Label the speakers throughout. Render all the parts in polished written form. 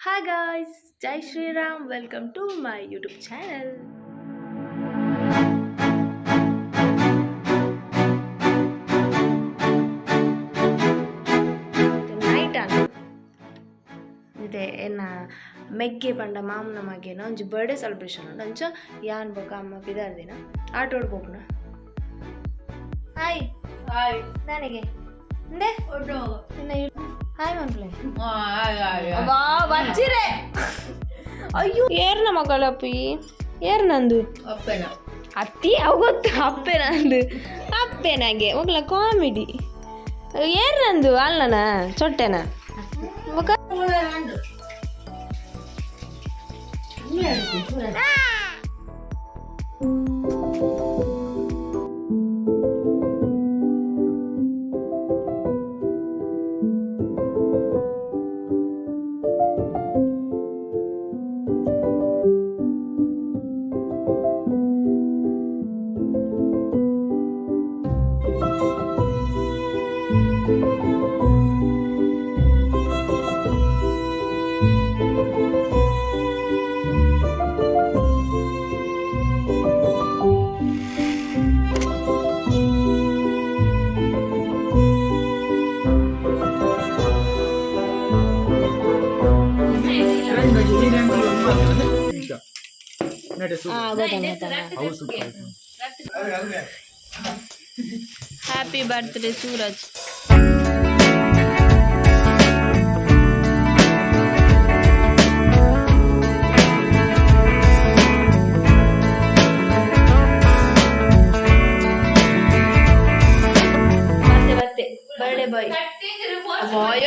Speaker 1: Hi guys, Jai Shri Ram. Welcome to my YouTube channel. Night ಆಂಡ್ ಇದೆ ಎನ್ನ ಮೆಗ್ಗೆ ಪಂಡ ಮಾಮನ ಮಗೆನ ಒಂಜಿ ಬರ್ಡೇ ಸೆಲೆಬ್ರೇಷನ್ ಉಂಡು. ಅಂಚ ಯಾನ್ ಬೊಕ ಅಮ್ಮ ಪಿದಾರ್ದಿನ ಆಟೋಡ್ ಪೋಪುನ. ಹಾಯ್.
Speaker 2: ಹಾಯ್.
Speaker 1: ನನಗೆ ಇಂದೆ ಹಾಯ್ ಮನ್ಪ್ಲೆ. ವಾ ಬಚ್ಚಿರೆ. ಅಯ್ಯೋ, ಏರ್ನ ಮಗಳಪ್ಪಿ? ಏರ್ ನಂದು?
Speaker 2: ಅಪ್ಪನ.
Speaker 1: ಅತ್ತಿ, ಅವು ಗೊತ್ತು. ಅಪ್ಪೆ ನಂದು, ಅಪ್ಪೆ ನಂಗೆ ಮಗಳ ಕಾಮಿಡಿ. ಏರ್ ನಂದು? ಅಲ್ಲನ ಚೊಟ್ಟೆನ ಬೊಕ. Happy birthday Suraj. ಮತ್ತೆ ಮತ್ತೆ ಬರ್ಡೇ ಬಾಯ್ ಬಾಯ್.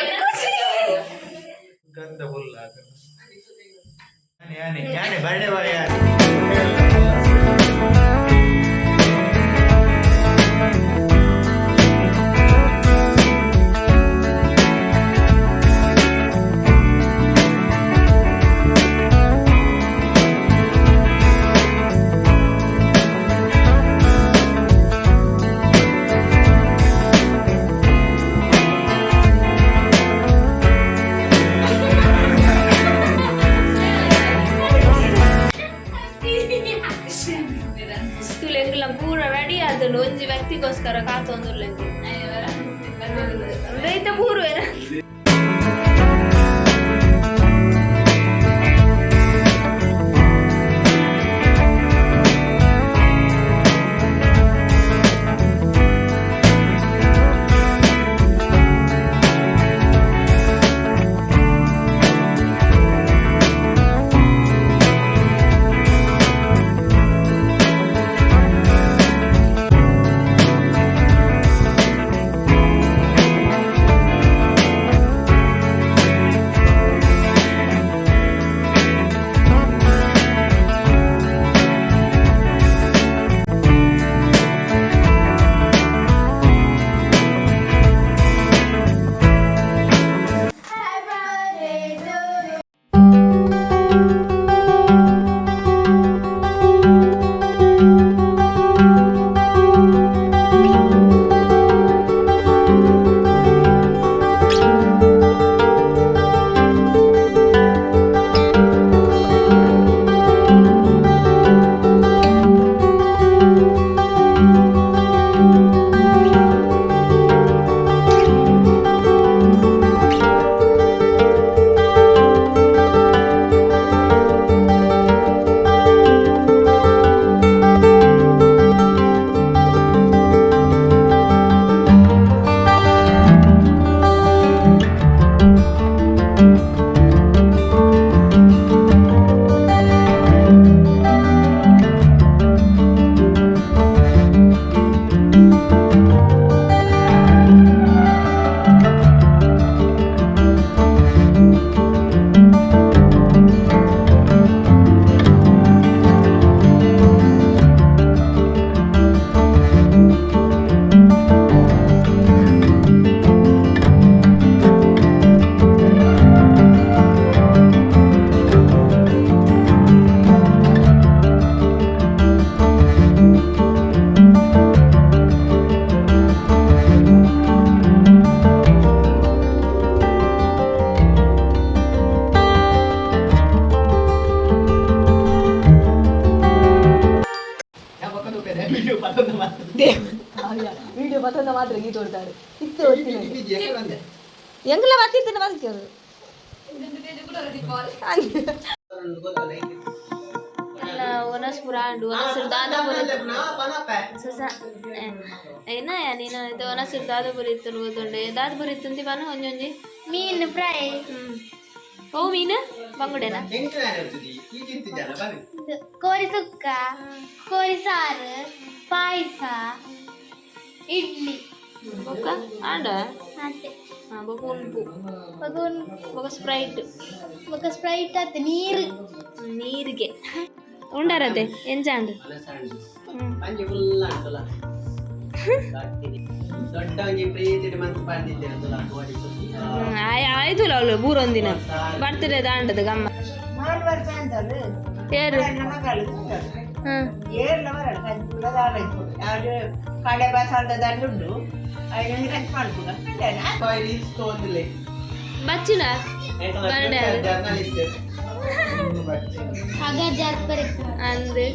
Speaker 3: ಗಂಧ ಹುಲ್ಲ. ಯಾನೆ ಯಾನೆ ಬರ್ಡೆ ಬಾಯ್ ಯಾನೆ?
Speaker 1: ತುಲೆಂಗ್ಲ ಪೂರ ರೆಡಿ ಆತುಂಡು. ಒಂಜಿ ವ್ಯಕ್ತಿಗೋಸ್ಕರ ಕಾತೊಂದುಲ್ಲೆಂಗ್ ಬೇಯ್ತ ಪೂರ್ವೇನ.
Speaker 2: ಮಾತ್ರ ಗೀತ ಹೊಡ್ತಾರೆ ಇತ್ತೆ ಒತ್ತಿನ. ಎಂಕಲ ಬತ್ತಿತ್ತಿನ ಬದುಕಿರು.
Speaker 1: ಒನಸ್ ಪುರ ಆಂಡು, ಒನಸ್ ದಾದ ಬರುತ್ತೆ ಏನ ನೀನು? ಇದು ಒನಸ್ ದಾದ ಬರೀತು ಗೊತ್ತುಂಡು. ದಾದ ಬರೀತು ಬಾನು ಒಂಜೊಂಜಿ.
Speaker 4: ಮೀನು ಫ್ರೈ.
Speaker 1: ಓ ಮೀನು ಬಂಗುಡೆನಾ?
Speaker 4: ಕೋರಿ ಸುಕ್ಕ, ಕೋರಿ ಸಾರು, ಪಾಯಸ, ಇಡ್ಲಿ.
Speaker 1: ಬೊಕ್ಕ ಆಂಡ.
Speaker 4: ಅತ್ತೆ.
Speaker 1: ಬೊಕ್ಕ ಉಂಪು.
Speaker 4: ಬೊಕ
Speaker 1: ಬೊಕ್ಕ ಸ್ಪ್ರೈಟ್.
Speaker 4: ಬೊಕ ಸ್ಪ್ರೈಟ್ ಅತ್ತೆ, ನೀರು.
Speaker 1: ನೀರಿಗೆ ಉಂಡಾರತೆ ಎಂಚಾಂಡ್?
Speaker 3: ದೊಡ್ಡ ಒಂಜಿ ಪ್ರೀತಿಡ್ ಮಂತ್ ಪಂಡಿದ್ದೇನೆ ತುಲಾ ಕೋರಿ ಸುಕ್ಕ.
Speaker 1: ಆಯ್ತು, ಅವಳು ಬೂರೊಂದಿನ ಬರ್ತಡೆ ದಾಂಡದ ಗಮ್ಮ ಏರು.
Speaker 5: ಕಡೆ ಬಸಾಲ್ದ ಉಂಡು ಐನೊಂದು ಕಂಚ್ ಮಾಡ್ಕುಗ.
Speaker 3: ರೀಲ್ಸ್ ತೋಂದಿಲ್ಲ.
Speaker 1: ಬಚ್ಚಿನ ಬರ್ಡೆ.
Speaker 3: ಜರ್ನಲಿಸ್ಟ್.
Speaker 4: ಅಗ ಜಾತ್ರೆ.
Speaker 1: ಅಂದ್.